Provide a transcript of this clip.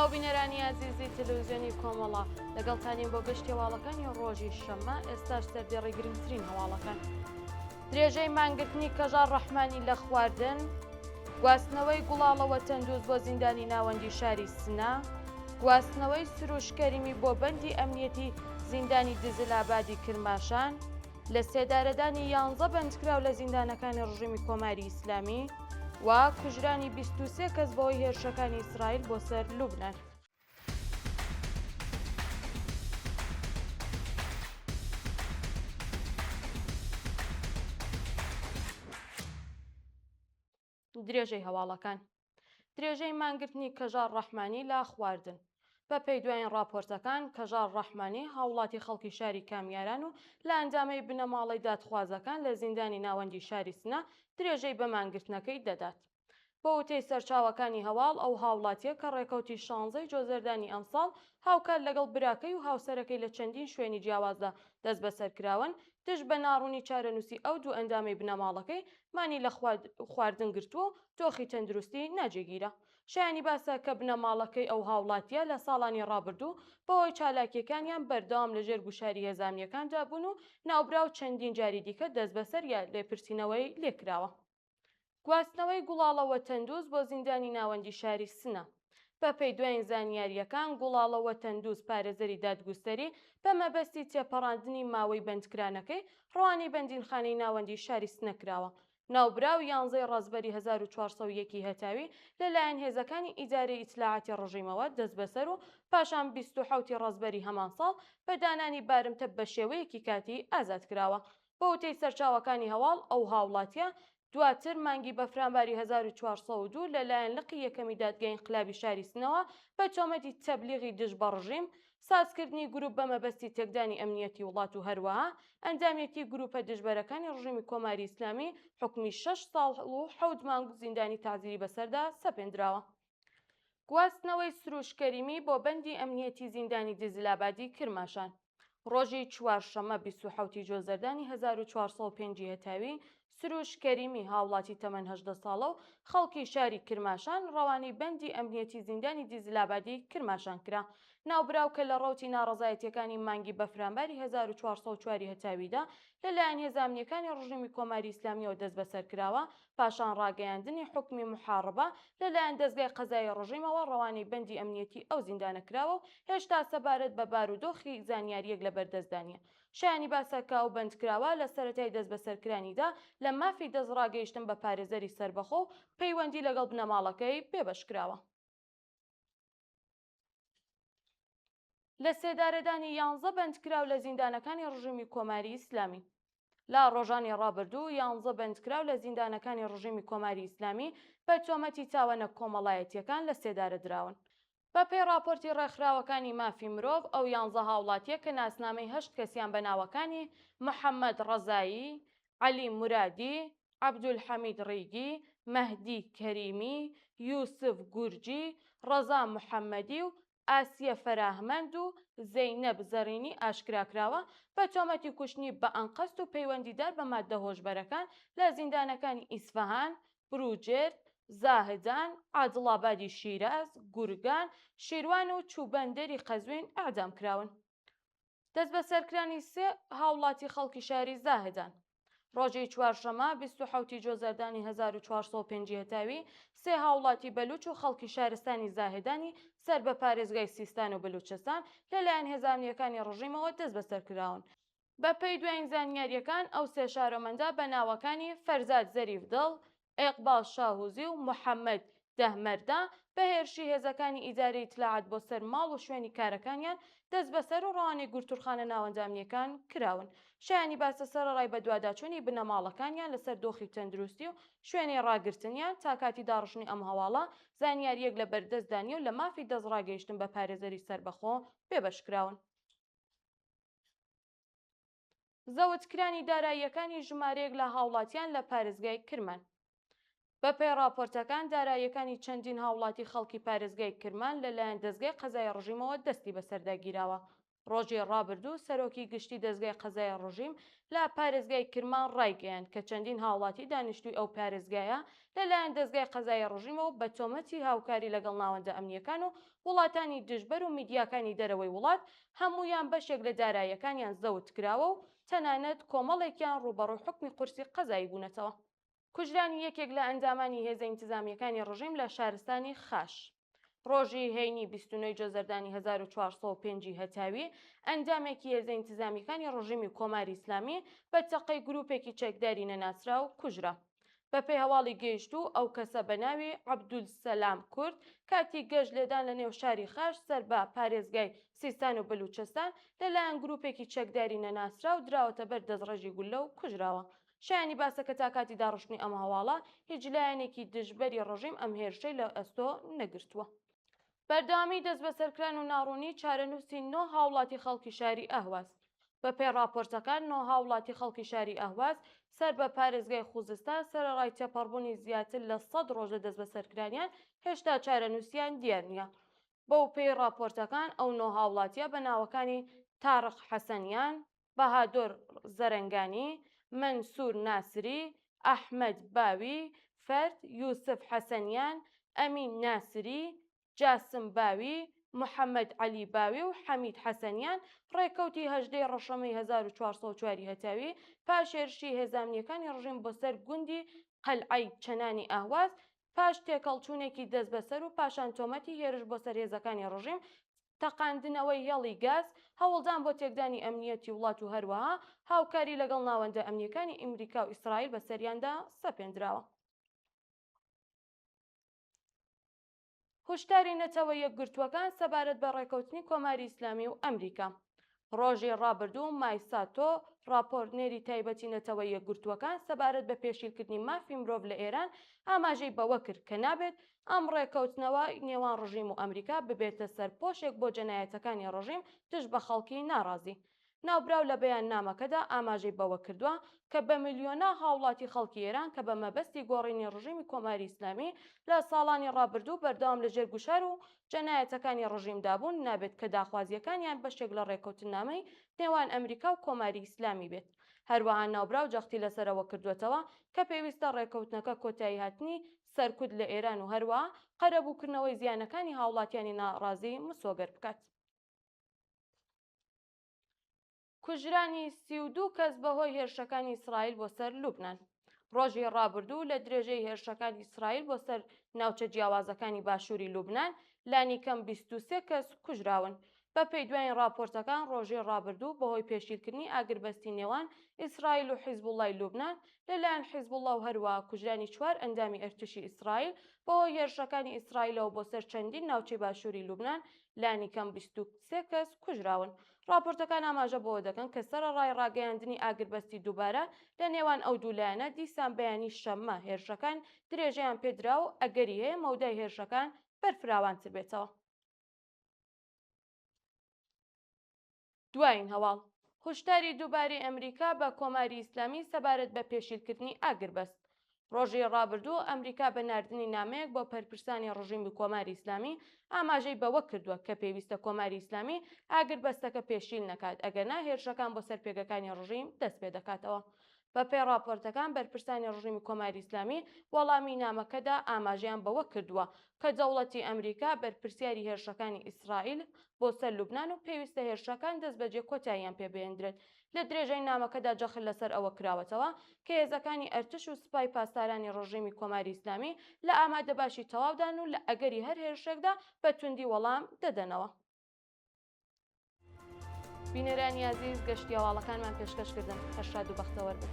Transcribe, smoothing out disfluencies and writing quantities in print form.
سڵاو بینەرانی ئازیزی تەلەوزیۆنی کۆمەڵە لەگەڵتانین بۆ گشتی هەواڵەکانی ڕۆژی شەممە ئێستاش سەردێڕی گرنگترین هەواڵەکان. درێژەی مانگرتنی کەژاڵ ڕەحمانی لە خواردن، گواستنەوەی گوڵاڵە وەتەندووست بۆ زیندانی ناوەندی شاری سنە، گواستنەوەی سروش کەریمی بۆ بەندی ئەمنیەتی زیندانی دزلئابادی کرماشان، لە سێدارەدانی یانزە بەندکراو لە زیندانەکانی ڕژیمی کۆماری ئیسلامی و کوژرانی 23 کەس بەهۆی هێرشەکانی ئیسرائیل بۆ سەر لوبنان. درێژەی هەواڵەکان درێژەی مانگرتنی کەژاڵ ڕەحمانی لە خواردن بە پێی دوایین ڕاپۆرتەکان کەژاڵ ڕەحمانی هاوڵاتی خەڵکی شاری کامیاران و لە ئەندامەی بنەماڵەی دادخوازەکان لە زیندانی ناوەندی شاری سنە درێژەی بە مانگرتنەکەی دەدات. بە وتەی سەرچاوەکانی هەواڵ، ئەو هاوڵاتییە کە ڕێکەوتی شانزەی جۆزەردانی ئەمساڵ هاوکات لەگەڵ براکەی و هاوسەرەکەی لە چەندین شوێنی جیاوازدا دەستبەسەرکراون، دژ بە ناڕوونی چارەنووسی ئەو دوو ئەندامەی بنەماڵەکەی، مانی لە خواردن گرتووە و دۆخی تەندروستی ناجێگیرە. شایانی باسە کە بنەماڵەکەی ئەو هاوڵاتییە لە ساڵانی ڕابردوو بەهۆی چالاکییەکانیان بەردەوام لەژێر گوشاری هێزە ئەمنییەکاندا بوون و ناوبراو چەندین جاری دیکە دەستبەسەر یا لێپرسینەوەی لێکراوە. گواستنەوەی گوڵاڵە وەتەندووست بۆ زیندانی ناوەندی شاری سنە. بەپێی دوایین زانیارییەکان، گوڵاڵە وەتەندووست پارێزەری دادگوستەری بە مەبەستی تێپەڕاندنی ماوەی بەندکرانەکەی ڕەوانەی بەندینخانەی ناوەندی شاری سنە کراوە. ناوبراو یانزەی ڕەزبەری 1401 ی هەتاوی لە لایەن هێزەکانی ئیدارەی ئیتلاعاتی ڕژیمەوە دەستبەسەر و پاشان 27 ی ڕەزبەری هەمان ساڵ بە دانانی بارمتە بە شێوەیەکی کاتی ئازاد کراوە. بە وتەی سەرچاوەکانی هەواڵ، ئەو هاوڵاتیە دواتر مانگی بەفرانباری 1402 لە لایەن لقی یەکەمی دادگای ئینقلابی شاری سنەوە بە تۆمەتی تەبلیغی دژ بە ڕژیم، سازکردنی گروپ بە مەبەستی تێکدانی ئەمنیەتی وڵات و هەروەها ئەندامیەتی گروپە دژبەرەکانی ڕژیمی کۆماری ئیسلامی حوکمی شەش ساڵ و حەوت مانگ زیندانی تەعزیری بەسەردا سەپێندراوە. گواستنەوەی سروش کەریمی بۆ بەندی ئەمنیەتی زیندانی دیزلابادی کرماشان. ڕۆژی چوارشەممە 27 ی جۆزەردانی 1405 ی هەتاوی، سروش کەریمی هاوڵاتی تەمەن 18 ساڵە و خەڵکی شاری کرماشان ڕەوانەی بەندی ئەمنیەتی زیندانی دیزلابادی کرماشان کرا. ناوبراو کە لە ڕەوتی ناڕەزایەتیەکانی مانگی بەفرانباری 1404 ی هەتاویدا لە لایەن هێزە ئەمنیەکانی ڕژیمی کۆماری ئیسلامیەوە دەستبەسەر کراوە، پاشان ڕاگەیاندنی حوکمی موحاڕبە لە لایەن دەزگای قەزایی ڕژیمەوە ڕەوانەی بەندی ئەمنیەتی ئەو زیندانە کراوە و هێشتا سەبارەت بە بارودۆخی زانیارییەک لە بەردەستدا نییە. شایانی باسە کە ئەو بەندکراوە لە سەرەتای دەستبەسەرکرانیدا لە مافی دەستڕاگەیشتن بە پارێزەری سەربەخۆ و پەیوەندی لەگەڵ بنەماڵەکەی بێبەش کراوە. لە سێدارەدانی یانزە بەندکراو لە زیندانەکانی ڕژیمی کۆماری ئیسلامی. لە ڕۆژانی ڕابردوو یانزە بەندکراو لە زیندانەکانی ڕژیمی کۆماری ئیسلامی بە تۆمەتی تاوانە کۆمەڵایەتییەکان لە سێدارە دراون. بە پێی ڕاپۆرتی ڕێکخراوەکانی مافی مرۆڤ، ئەو یانزە هاوڵاتییە کە ناسنامەی هەشت کەسیان بە ناوەکانی محەممەد ڕەزایی، عەلی مورادی، عەبدولحەمید ڕیگی، مەهدی کەریمی، یوسف گورجی، ڕەزا محەممەدی و ئاسیە فەراهمەند و زەینەب زەرینی ئاشکراکراوە، بە تۆمەتی کوشتنی بە ئەنقەست و پەیوەندیدار بە ماددە هۆشبەرەکان لە زیندانەکانی ئیسفەهان، بروجێرد، زاهدان، عادڵابادی شیراز، گورگان، شیروان و چوبەندەری قەزوین ئێعدام کراون. دەستبەسەرکرانی سێ هاوڵاتی خەڵکی شاری زاهدان. ڕۆژی چوارشەممە 27 ی جۆزەردانی 1405 ی هەتاوی، سێ هاوڵاتی بەلوچ و خەڵکی شارستانی زاهدانی سەر بە پارێزگای سیستان و بلوچستان لەلایەن هێزە ئەمنییەکانی ڕژیمەوە دەستبەسەرکراون. بەپێی دوایین زانیارییەکان ئەو سێ شارۆمەندە بە ناوەکانی فەرزاد زەریف دڵ، ئێقباڵ شاهوزی و محەممەد دەهمەردا بە هێرشی هێزەکانی ئیدارەی ئیتلاعات بۆ سەر ماڵ و شوێنی کارەکانیان دەستبەسەر و ڕەوانەی گرتووخانە ناوەندە ئەمنییەکان کراون. شایانی باسە سەرەڕای بەدواداچوونی بنەماڵەکانیان لەسەر دۆخی تەندروستی و شوێنی ڕاگرتنیان تا کاتی داڕشتنی ئەم هەواڵە زانیارییەک لە بەردەستدا نییە و لە مافی دەستڕاگەیشتن بە پارێزەری سەربەخۆ بێبەش کراون. زەوتکرانی داراییەکانی ژمارەیەک لە هاوڵاتیان لە پارێزگای کرمان. بەپێی ڕاپۆرتەکان داراییەکانی چەندین هاوڵاتی خەڵکی پارێزگای کرمان لەلایەن دەزگای قەزای ڕژیمەوە دەستی بەسەردا گیراوە. ڕۆژی ڕابردوو سەرۆکی گشتی دەزگای قەزای ڕژیم لە پارێزگای کرمان ڕایگەیاند کە چەندین هاوڵاتی دانیشتووی ئەو پارێزگایە لەلایەن دەزگای قەزایی ڕژیمەوە بە تۆمەتی هاوکاری لەگەڵ ناوەندە ئەمنییەکان و وڵاتانی دژبەر و میدیاکانی دەرەوەی وڵات هەموویان بەشێک لە داراییەکانیان زەوت کراوە و تەنانەت کۆمەڵێکیان ڕووبەڕووی حوکمی قورسی قەزایی بوونەتەوە. کوژرانی یەکێک لە ئەندامانی هێزە ئینتزامییەکانی ڕژیم لە شارستانی خاش. ڕۆژی هەینی 29 ی جۆزەردانی 1405 ی هەتاوی، ئەندامێکی هێزە ئینتزامییەکانی ڕژیمی کۆماری ئیسلامی بە تەقەی گرووپێکی چەکداری نەناسراو کوژرا. بەپێی هەواڵی گەیشتوو، ئەو کەسە بە ناوی عەبدولسەلام کورد کاتی گەشت لێدان لە نێو شاری خاش سەر بە پارێزگای سیستان و بەلوچستان لەلایەن گرووپێکی چەکداری نەناسراو دراوەتە بەر دەستڕێژی گوللە و کوژراوە. شایانی باسە کە تا کاتی داڕشتنی ئەم هەواڵە هیچ لایەنێکی دژبەری ڕژیم ئەم هێرشەی لە ئەستۆ نەگرتووە. بەردەوامی دەستبەسەرکران و ناڕوونی چارەنووسی نۆ هاوڵاتی خەڵکی شاری ئەهواز. بەپێی ڕاپۆرتەکان نۆ هاوڵاتی خەڵکی شاری ئەهواز سەر بە پارێزگای خوزستان سەرەڕای تێپەڕبوونی زیاتر لە سەد ڕۆژ لە دەستبەسەرکرانیان هێشتا چارەنووسیان دیار نییە. بەو پێی ڕاپۆرتەکان ئەو نۆ هاوڵاتییە بە ناوەکانی تارق حەسەنیان، بەهادۆر زەرەنگانی، مەنسوور ناسری، ئەحمەد باوی فەرد، یوسف حەسەنیان، ئەمین ناسری، جاسم باوی، محەمەد عەلی باوی و حەمید حەسەنیان ڕێکەوتی 18 ی ڕەشەمەی 1404 ی هەتاوی پاش هێرشی هێزە ئەمنییەکانی ڕژیم بۆ سەر گوندی قەلعەی چەنانی ئەهواز پاش تێکهەڵچوونێکی دەستبەسەر و پاشان تۆمەتی هێرش بۆ سەر هێزەکانی ڕژیم، تەقاندنەوەی هێڵی گاز، هەوڵدان بۆ تێکدانی ئەمنییەتی وڵات و هەروەها هاوکاری لەگەڵ ناوەندە ئەمنییەکانی ئیمریکا و ئیسرائیل بەسەریاندا سەپێندراوە. هوشداری نەتەوە یەکگرتووەکان سەبارەت بە ڕێکەوتنی کۆماری ئیسلامی و ئەمریکا. ڕۆژی ڕابردوو مایساتۆ ڕاپۆرتنێری تایبەتی نەتەوە یەکگرتووەکان سەبارەت بە پێشیلکردنی مافی مرۆڤ لە ئێران ئاماژەی بەوە کرد کە نابێت ئەم ڕێکەوتنەوە نێوان ڕژیم و ئەمریکا ببێتە سەرپۆشێک بۆ جەنایەتەکانی ڕژیم دژ بە خەڵکی ناڕازی. ناوبراو لە بەیاننامەکەدا ئاماژەی بەوە کردووە کە بە ملیۆنا هاوڵاتی خەڵکی ئێران کە بە مەبەستی گۆڕینی ڕژیمی کۆماری ئیسلامی لە ساڵانی ڕابردوو بەردەوام لە ژێر گوشار و جەنایەتەکانی ڕژیمدا بوون نابێت کە داخوازییەکانیان بەشێک لە ڕێکەوتننامەی نێوان ئەمریکا و کۆماری ئیسلامی بێت. هەروەها ناوبراو جەختی لەسەر ئەوە کردووەتەوە کە پێویستە ڕێکەوتنەکە کۆتاییهاتنی سەرکوت لە ئێران و هەروەها قەرەبووکردنەوەی زیانەکانی هاوڵاتیانی ناڕازی مسۆگەر بکات. کوژرانی 32 کەس بەهۆی هێرشەکانی ئیسرائیل بۆ سەر لوبنان. ڕۆژی ڕابردوو لە درێژەی هێرشەکانی ئیسرائیل بۆ سەر ناوچە جیاوازەکانی باشووری لوبنان لانیکەم 23 کەس کوژراون. بەپێی دوایین ڕاپۆرتەکان ڕۆژی ڕابردوو بەهۆی پێشیلکردنی ئاگربەستی نێوان ئیسرائیل و حیزبوڵڵای لوبنان لەلایەن حیزبوڵڵا و هەروەها کوژرانی چوار ئەندامی ئەرتشی ئیسرائیل بەهۆی هێرشەکانی ئیسرائیلەوە بۆ سەر چەندین ناوچەی باشووری لوبنان لانیکەم 23 کەس کوژراون. ڕاپۆرتەکان ئاماژە بەوە دەکەن کە سەرەڕای ڕاگەیاندنی ئاگربەستی دووبارە لە نێوان ئەو دوو لایەنە، دیسان بەیانی شەممە هێرشەکان درێژەیان پێدرا و ئەگەری هەیە مەودای هێرشەکان بەرفراوانتر بێتەوە. دوایین هەواڵ، هوشداری دووبارەی ئەمریکا بە کۆماری ئیسلامی سەبارەت بە پێشیلکردنی ئاگربەست. ڕۆژی ڕابردوو ئەمریکا بە ناردنی نامەیەک بۆ پەرپرسانی ڕژیمی کۆماری ئیسلامی ئاماژەی بەوە کردووە کە پێویستە کۆماری ئیسلامی ئاگربەستەکە پێشیل نەکات ئەگەرنا هێرشەکان بۆ سەر پێگەکانی ڕژیم دەست پێ دەکاتەوە. بەپێی ڕاپۆرتەکان بەرپرسانی ڕژیمی کۆماری ئیسلامی وەڵامی نامەکەدا ئاماژەیان بەوە کردووە کە دەوڵەتی ئەمریکا بەرپرسیاری هێرشەکانی ئیسرائیل بۆ سەر لوبنان و پێویستە هێرشەکان دەستبەجێ کۆتاییان پێ بهێندرێت. لە درێژەی نامەکەدا جەخت لەسەر ئەوە کراوەتەوە کە هێزەکانی ئەرتش و سپای پاسدارانی ڕژیمی کۆماری ئیسلامی لە ئامادەباشی تەواودان و لە ئەگەری هەر هێرشێکدا بە توندی وەڵام دەدەنەوە. بینەرانی ئازیز گەشتی هەواڵەکانمان پێشکەش کردن هەر شاد و بەختەوەر بن.